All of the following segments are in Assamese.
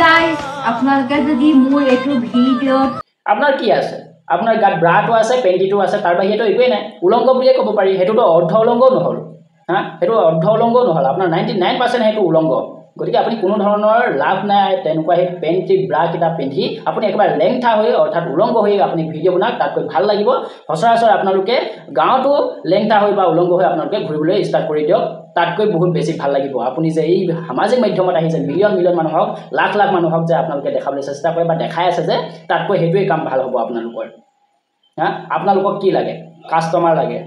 গাইজ, আপোনালোকে যদি মোৰ এইটো ভিডিঅ'ত আপোনাৰ কি আছে? আপোনাৰ গাত ব্ৰাটো আছে, পেণ্টিটো আছে, তাৰ বাহিৰেতো একোৱেই নাই। উলংগ বুলিয়ে ক'ব পাৰি, সেইটোতো অৰ্ধ উলংগও নহ'ল। হা, সেইটো অৰ্ধ উলংগও নহ'ল, আপোনাৰ 99% সেইটো উলংগ। গতিকে আপুনি কোনো ধৰণৰ লাভ নাই তেনেকুৱা সেই পেণ্টি ব্ৰাকেইটা পিন্ধি আপুনি একেবাৰে লেংঠা হৈ অৰ্থাৎ উলংগ হৈ আপুনি ভিডিঅ' বনাওক, তাতকৈ ভাল লাগিব। সচৰাচৰ আপোনালোকে গাঁৱতো লেংটা হৈ বা উলংগ হৈ আপোনালোকে ঘূৰিবলৈ ষ্টাৰ্ট কৰি দিয়ক, তাতকৈ বহুত বেছি ভাল লাগিব। আপুনি যে এই সামাজিক মাধ্যমত আহি যে মিলিয়ন মিলিয়ন মানুহক, লাখ লাখ মানুহক যে আপোনালোকে দেখাবলৈ চেষ্টা কৰে বা দেখাই আছে যে, তাতকৈ সেইটোৱেই কাম ভাল হ'ব আপোনালোকৰ। হা, আপোনালোকক কি লাগে? কাষ্টমাৰ লাগে।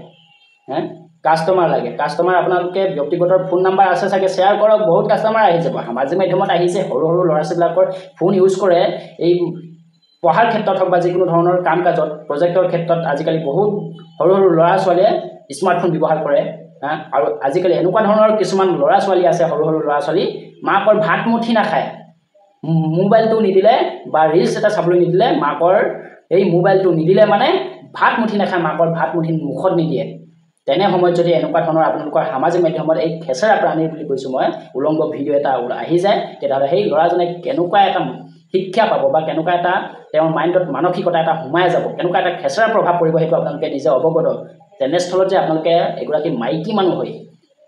হে, কাষ্টমাৰ লাগে। কাষ্টমাৰ আপোনালোকে ব্যক্তিগত ফোন নাম্বাৰ আছে চাগে, শ্বেয়াৰ কৰক, বহুত কাষ্টমাৰ আহি যাব। সামাজিক মাধ্যমত আহিছে, সৰু সৰু ল'ৰা ছোৱালীবিলাকৰ ফোন ইউজ কৰে এই পঢ়াৰ ক্ষেত্ৰত হওক বা যিকোনো ধৰণৰ কাম কাজত, প্ৰজেক্টৰ ক্ষেত্ৰত আজিকালি বহুত সৰু সৰু ল'ৰা ছোৱালীয়ে স্মাৰ্টফোন ব্যৱহাৰ কৰে। হা, আৰু আজিকালি এনেকুৱা ধৰণৰ কিছুমান ল'ৰা ছোৱালী আছে, সৰু সৰু ল'ৰা ছোৱালী মাকৰ ভাত মুঠি নাখায়, মোবাইলটো নিদিলে বা ৰিলচ এটা চাবলৈ নিদিলে, মাকৰ এই মোবাইলটো নিদিলে মানে ভাত মুঠি নাখায়, মাকৰ ভাত মুঠি মুখত নিদিয়ে। তেনে সময়ত যদি এনেকুৱা ধৰণৰ আপোনালোকৰ সামাজিক মাধ্যমত এই খেচেৰা প্ৰাণী বুলি কৈছোঁ মই, উলংগ ভিডিঅ' এটা আহি যায়, তেতিয়াহ'লে সেই ল'ৰাজনে কেনেকুৱা এটা শিক্ষা পাব বা কেনেকুৱা এটা তেওঁৰ মাইণ্ডত মানসিকতা এটা সোমাই যাব, কেনেকুৱা এটা খেচেৰা প্ৰভাৱ পৰিব, সেইটো আপোনালোকে নিজে অৱগত। তেনেস্থলত যে আপোনালোকে এগৰাকী মাইকী মানুহ হৈ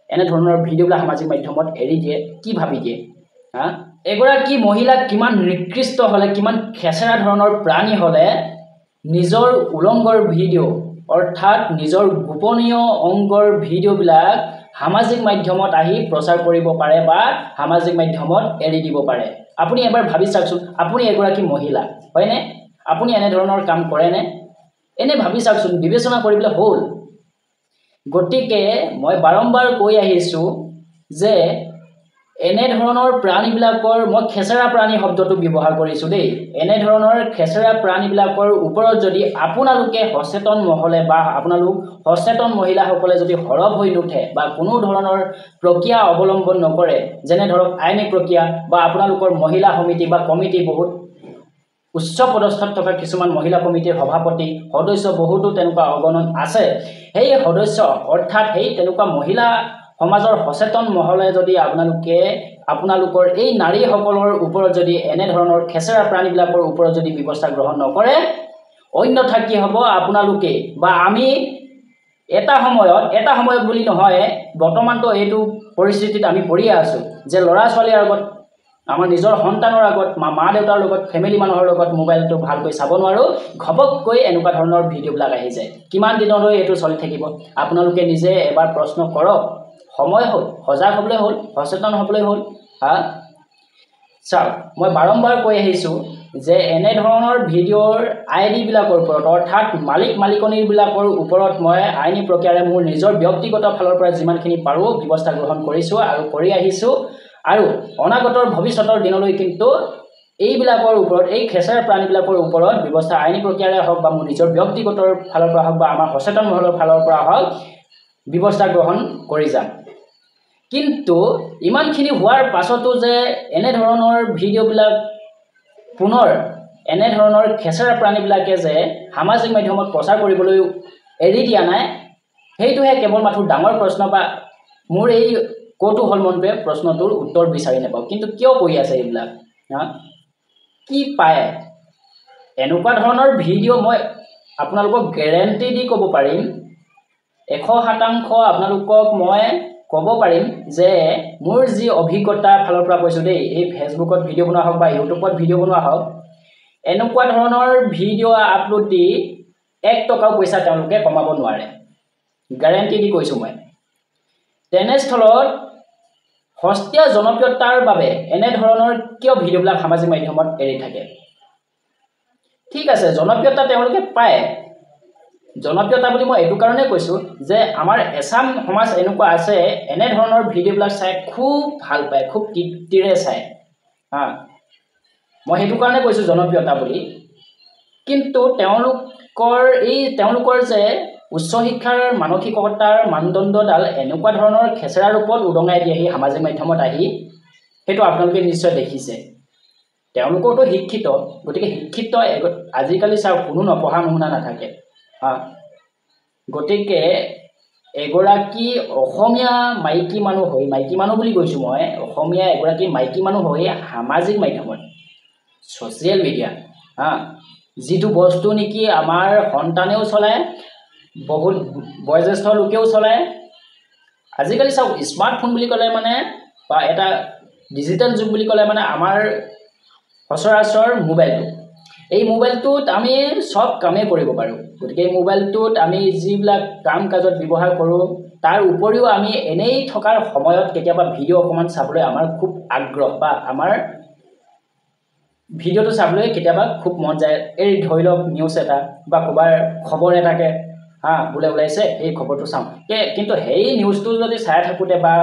এনেধৰণৰ ভিডিঅ'বিলাক সামাজিক মাধ্যমত এৰি দিয়ে, কি ভাবি দিয়ে? হা, এগৰাকী মহিলা কিমান নিকৃষ্ট হ'লে, কিমান খেচেৰা ধৰণৰ প্ৰাণী হ'লে নিজৰ উলংগৰ ভিডিঅ' অৰ্থাৎ নিজৰ গোপনীয় অংগৰ ভিডিঅ'বিলাক সামাজিক মাধ্যমত আহি প্ৰচাৰ কৰিব পাৰে বা সামাজিক মাধ্যমত এৰি দিব পাৰে? আপুনি এবাৰ ভাবি চাওকচোন, আপুনি এগৰাকী মহিলা হয়নে? আপুনি এনেধৰণৰ কাম কৰেনে? এনে ভাবি চাওকচোন, বিবেচনা কৰিবলৈ হ'ল। গতিকে মই বাৰম্বাৰ কৈ আহিছোঁ যে এনেধৰণৰ প্ৰাণীবিলাকৰ, মই খেচেৰা প্ৰাণী শব্দটো ব্যৱহাৰ কৰিছোঁ দেই, এনেধৰণৰ খেচেৰা প্ৰাণীবিলাকৰ ওপৰত যদি আপোনালোকে সচেতন মহলে বা আপোনালোক সচেতন মহিলাসকলে যদি সৰব হৈ নুঠে বা কোনো ধৰণৰ প্ৰক্ৰিয়া অৱলম্বন নকৰে, যেনে ধৰক আইনী প্ৰক্ৰিয়া বা আপোনালোকৰ মহিলা সমিতি বা কমিটি, বহুত উচ্চ পদস্থত থকা কিছুমান মহিলা কমিটিৰ সভাপতি সদস্য বহুতো তেনেকুৱা অগণন আছে, সেই সদস্য অৰ্থাৎ সেই তেনেকুৱা মহিলা সমাজৰ সচেতন মহলে যদি আপোনালোকে আপোনালোকৰ এই নাৰীসকলৰ ওপৰত যদি এনেধৰণৰ খেচেৰা প্ৰাণীবিলাকৰ ওপৰত যদি ব্যৱস্থা গ্ৰহণ নকৰে, অন্যথা কি হ'ব? আপোনালোকে বা আমি এটা সময়ত, এটা সময়ত বুলি নহয়, বৰ্তমানতো এইটো পৰিস্থিতিত আমি পৰিয়ে আছোঁ যে ল'ৰা ছোৱালীৰ আগত, আমাৰ নিজৰ সন্তানৰ আগত, মা দেউতাৰ লগত, ফেমিলি মানুহৰ লগত মোবাইলটো ভালকৈ চাব নোৱাৰোঁ, ঘপককৈ এনেকুৱা ধৰণৰ ভিডিঅ'বিলাক আহি যায়। কিমান দিনলৈ এইটো চলি থাকিব? আপোনালোকে নিজে এবাৰ প্ৰশ্ন কৰক। সময় হ'ল, সজাগ হ'বলৈ হ'ল, সচেতন হ'বলৈ হ'ল। হা, চাওক, মই বাৰম্বাৰ কৈ আহিছোঁ যে এনেধৰণৰ ভিডিঅ'ৰ আই ডিবিলাকৰ ওপৰত অৰ্থাৎ মালিক মালিকনীবিলাকৰ ওপৰত মই আইনী প্ৰক্ৰিয়াৰে মোৰ নিজৰ ব্যক্তিগত ফালৰ পৰা যিমানখিনি পাৰোঁ ব্যৱস্থা গ্ৰহণ কৰিছোঁ আৰু কৰি আহিছোঁ, আৰু অনাগতৰ ভৱিষ্যতৰ দিনলৈ কিন্তু এইবিলাকৰ ওপৰত, এই খেচেৰা প্ৰাণীবিলাকৰ ওপৰত ব্যৱস্থা আইনী প্ৰক্ৰিয়াৰে হওক বা মোৰ নিজৰ ব্যক্তিগতৰ ফালৰ পৰা হওক বা আমাৰ সচেতন মহলৰ ফালৰ পৰা হওক ব্যৱস্থা গ্ৰহণ কৰি যাম। কিন্তু ইমানখিনি হোৱাৰ পাছতো যে এনেধৰণৰ ভিডিঅ'বিলাক পুনৰ এনেধৰণৰ খেচেৰা প্ৰাণীবিলাকে যে সামাজিক মাধ্যমত প্ৰচাৰ কৰিবলৈ এৰি দিয়া নাই, সেইটোহে কেৱল মাথো ডাঙৰ প্ৰশ্ন বা মোৰ এই কৌতূহল মনটোৱে প্ৰশ্নটোৰ উত্তৰ বিচাৰি নাপাওঁ। কিন্তু কিয় কৰি আছে এইবিলাক? হা, কি পায় এনেকুৱা ধৰণৰ ভিডিঅ'? মই আপোনালোকক গেৰেণ্টি দি ক'ব পাৰিম, 100% আপোনালোকক মই ক'ব পাৰিম যে মোৰ যি অভিজ্ঞতাৰ ফালৰ পৰা কৈছোঁ দেই, এই ফেচবুকত ভিডিঅ' বনোৱা হওক বা ইউটিউবত ভিডিঅ' বনোৱা হওক, এনেকুৱা ধৰণৰ ভিডিঅ' আপলোড দি 1 টকাও পইচা তেওঁলোকে কমাব নোৱাৰে, গেৰেণ্টি দি কৈছোঁ মই। তেনেস্থলত সস্তীয়া জনপ্ৰিয়তাৰ বাবে এনেধৰণৰ কিয় ভিডিঅ'বিলাক সামাজিক মাধ্যমত এৰি থাকে? ঠিক আছে, জনপ্ৰিয়তা তেওঁলোকে পায়। জনপ্ৰিয়তা বুলি মই এইটো কাৰণেই কৈছোঁ যে আমাৰ এছাম সমাজ এনেকুৱা আছে, এনেধৰণৰ ভিডিঅ'বিলাক চাই খুব ভাল পায়, খুব তৃপ্তিৰে চায়। হা, মই সেইটো কাৰণে কৈছোঁ জনপ্ৰিয়তা বুলি। কিন্তু তেওঁলোকৰ যে উচ্চ শিক্ষাৰ মানসিকতাৰ মানদণ্ডডাল এনেকুৱা ধৰণৰ খেচেৰা ৰূপত উদঙাই দিয়েহি সামাজিক মাধ্যমত আহি, সেইটো আপোনালোকে নিশ্চয় দেখিছে। তেওঁলোকতো শিক্ষিত, গতিকে শিক্ষিত আজিকালি চাওক কোনো নপঢ়া নুশুনা নাথাকে। হা, গতিকে এগৰাকী অসমীয়া মাইকী মানুহ হৈ, মাইকী মানুহ বুলি কৈছোঁ মই, অসমীয়া এগৰাকী মাইকী মানুহ হৈ সামাজিক মাধ্যমত ছ'চিয়েল মিডিয়া হা, যিটো বস্তু নেকি আমাৰ সন্তানেও চলায়, বহুত বয়োজ্যেষ্ঠ লোকেও চলায়। আজিকালি চাওক, স্মাৰ্টফোন বুলি ক'লে মানে বা এটা ডিজিটেল যুগ বুলি ক'লে মানে আমাৰ সচৰাচৰ মোবাইলটো। এই মোবাইলটোত আমি চব কামেই কৰিব পাৰোঁ। গতিকে এই মোবাইলটোত আমি যিবিলাক কাম কাজত ব্যৱহাৰ কৰোঁ, তাৰ উপৰিও আমি এনেই থকাৰ সময়ত কেতিয়াবা ভিডিঅ' অকণমান চাবলৈ আমাৰ খুব আগ্ৰহ বা আমাৰ ভিডিঅ'টো চাবলৈ কেতিয়াবা খুব মন যায়। এই ধৰি লওক নিউজ এটা বা ক'ৰবাৰ খবৰ এটাকে হা বোলে ওলাইছে, সেই খবৰটো চাওঁ। কিন্তু সেই নিউজটো যদি চাই থাকোঁতে বা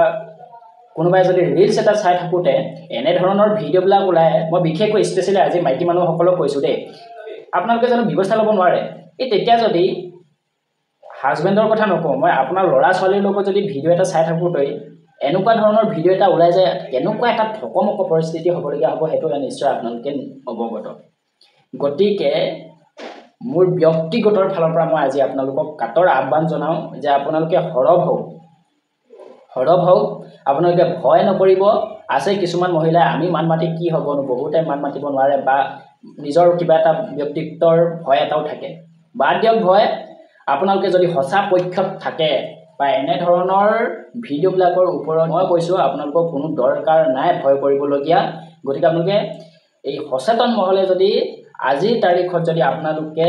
কোনোবাই যদি ৰিলচ এটা চাই থাকোঁতে এনেধৰণৰ ভিডিঅ'বিলাক ওলায়, মই বিশেষকৈ স্পেচিয়েলি আজি মাইকী মানুহসকলক কৈছোঁ দেই, আপোনালোকে জানো ব্যৱস্থা ল'ব নোৱাৰে? এই তেতিয়া যদি হাজবেণ্ডৰ কথা নকওঁ মই, আপোনাৰ ল'ৰা ছোৱালীৰ লগত যদি ভিডিঅ' এটা চাই থাকোঁতে এনেকুৱা ধৰণৰ ভিডিঅ' এটা ওলাই যায়, কেনেকুৱা এটা থকমক পৰিস্থিতি হ'বলগীয়া হ'ব সেইটো নিশ্চয় আপোনালোকে অৱগত। গতিকে মোৰ ব্যক্তিগতৰ ফালৰ পৰা মই আজি আপোনালোকক কাতৰ আহ্বান জনাওঁ যে আপোনালোকে সৰব হওক, সৰব হওক, আপোনালোকে ভয় নকৰিব। আছে কিছুমান মহিলাই আমি মাত মাতি কি হ'বনো, বহুতে মাত মাতিব নোৱাৰে বা নিজৰ কিবা এটা ব্যক্তিত্বৰ ভয় এটাও থাকে। বাদ দিয়ক ভয়। আপোনালোকে যদি সঁচা পক্ষত থাকে বা এনেধৰণৰ ভিডিঅ'বিলাকৰ ওপৰত মই কৈছোঁ, আপোনালোকৰ কোনো দৰকাৰ নাই ভয় কৰিবলগীয়া। গতিকে আপোনালোকে এই সচেতন মহলে যদি আজিৰ তাৰিখত যদি আপোনালোকে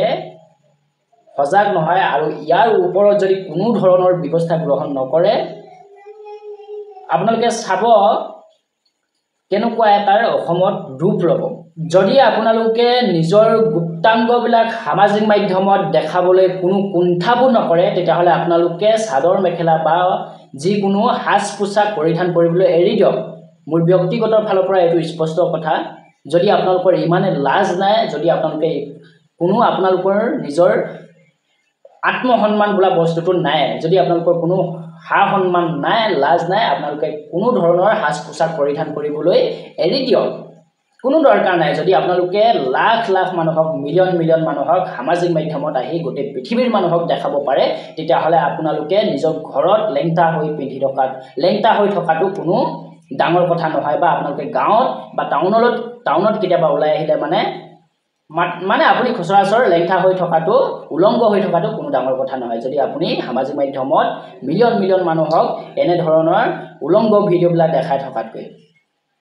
সজাগ নহয় আৰু ইয়াৰ ওপৰত যদি কোনো ধৰণৰ ব্যৱস্থা গ্ৰহণ নকৰে, আপোনালোকে চাব কেনেকুৱা এটাৰ অসমত ৰূপ ল'ব। যদি আপোনালোকে নিজৰ গুপ্তাংগবিলাক সামাজিক মাধ্যমত দেখাবলৈ কোনো কুণ্ঠাবোধ নকৰে, তেতিয়াহ'লে আপোনালোকে চাদৰ মেখেলা বা যিকোনো সাজ পোছাক পৰিধান কৰিবলৈ এৰি দিয়ক। মোৰ ব্যক্তিগতৰ ফালৰ পৰা এইটো স্পষ্ট কথা। যদি আপোনালোকৰ ইমানে লাজ নাই, যদি আপোনালোকে কোনো আপোনালোকৰ নিজৰ আত্মসন্মান বোলা বস্তুটো নাই, যদি আপোনালোকৰ কোনো সা সন্মান নাই, লাজ নাই, আপোনালোকে কোনো ধৰণৰ সাজ পোছাক পৰিধান কৰিবলৈ এৰি দিয়ক, কোনো দৰকাৰ নাই। যদি আপোনালোকে লাখ লাখ মানুহক, মিলিয়ন মিলিয়ন মানুহক সামাজিক মাধ্যমত আহি গোটেই পৃথিৱীৰ মানুহক দেখাব পাৰে, তেতিয়াহ'লে আপোনালোকে নিজৰ ঘৰত লেংটা হৈ পিন্ধি থকাত, লেংটা হৈ থকাটো কোনো ডাঙৰ কথা নহয়। বা আপোনালোকে গাঁৱত বা টাউনত কেতিয়াবা ওলাই আহিলে মানে মানে আপুনি সচৰাচৰ লেংটা হৈ থকাটো, উলংগ হৈ থকাটো কোনো ডাঙৰ কথা নহয়। যদি আপুনি সামাজিক মাধ্যমত মিলিয়ন মিলিয়ন মানুহক এনেধৰণৰ উলংগ ভিডিঅ'বিলাক দেখাই থকাতকৈ।